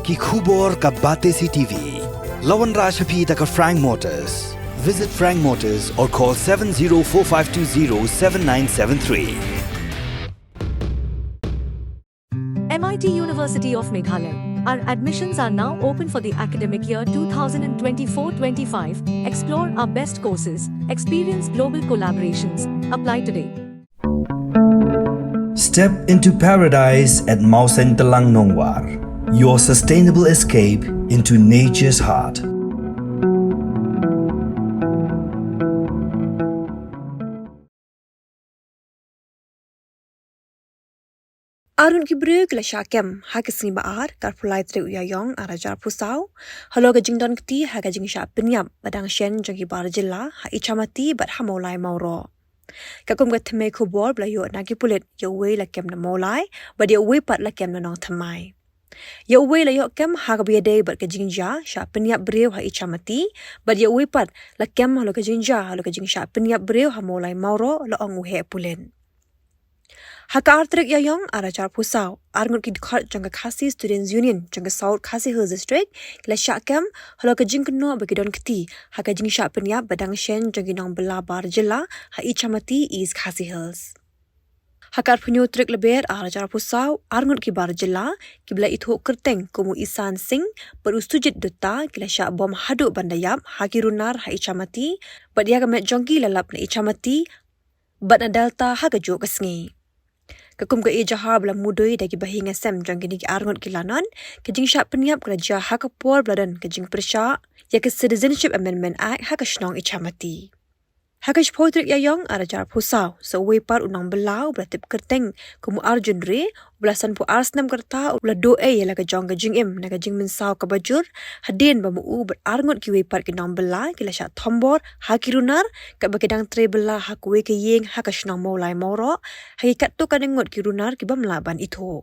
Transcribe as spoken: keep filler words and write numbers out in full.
Ki khubor ka Batesi TV. La wanrah sha phi da ka Frank Motors. Visit Frank Motors or call seven zero four five two zero seven nine seven three. M I T University of Meghalaya. Our admissions are now open for the academic year two thousand twenty-four twenty-five. Explore our best courses, experience global collaborations. Apply today. Step into paradise at Mawsyntelang Nongwar, your sustainable escape into nature's heart. Arngut ki briew ki la shah kem ha ka sngi ba ar, ka arphew lai tarik u Ïaïong ar hajar arphew saw, halor ka jingdon kti ha ka jingshah pynïap ba dang shen jong ki bar jylla ha Ichamati bad ha Mawlai Mawroh. Katkum ka thymmei khubor ba la ïoh na ki pulit, ïa uwei la kem na Mawlai bad ïa uwei pat la kem na Nongthymmai. Ïa uwei la ïoh kem ha kaba ïadei bad ka jingjia shah pynïap briew ha Ichamati bad ïa uwei pat la kem halor ka jingjia halor ka jingshah pynïap briew ha Mawlai Mawroh, la ong u heh pulit. Ha ka ar tarik Ïaïong ar hajar arphew saw, arngut ki dkhot jong ka Khasi Students Union jong ka South Khasi Hills District ki la shah kem halor ka jingkynnoh ba ki don kti ha ka jingshah pynïap ba dang shen jong ki nongbylla bar jylla ha Ichamati, East Khasi Hills. Ha ka arphew hynñiew tarik Lber ar hajar arphew saw, arngut ki bar jylla kiba la ithuh kyrteng kum u Isan Singh bad u Sujit Dutta ki la shah bom haduh ban da ïap ha ki runar ha Ichamati, bad ïa ka met jong ki la lap na Ichamati bad na Delta ha kajuh ka sngi. Katkum ka ijahar ba la mudui da ki bahaïing hasem jong kine ki arngut ki lanon, ka jingshah pynïap ka la jia ha ka por ba la don ka jingpyrshah ïa ka Citizenship Amendment Act ha ka shnong Ichamati. Ha ka shiphew tarik Ïaïong ar hajar arphew saw, sa uwei pat u nongbylla uba la tip kyrteng kum u Arjun Ray, uba la sanphew ar snem ka rta, u la duh ei ïa la ka jong ka jingim na ka jingmynsaw kaba jur, hadien ba ma u bad arngut kiwei pat ki nongbylla ki la shah thombor ha ki runar katba ki dang trei bylla ha kawei ka ïing ha ka shnong Mawlai Mawroh, ha ki katto katne ngut ki runar ki bym lah ban ithuh.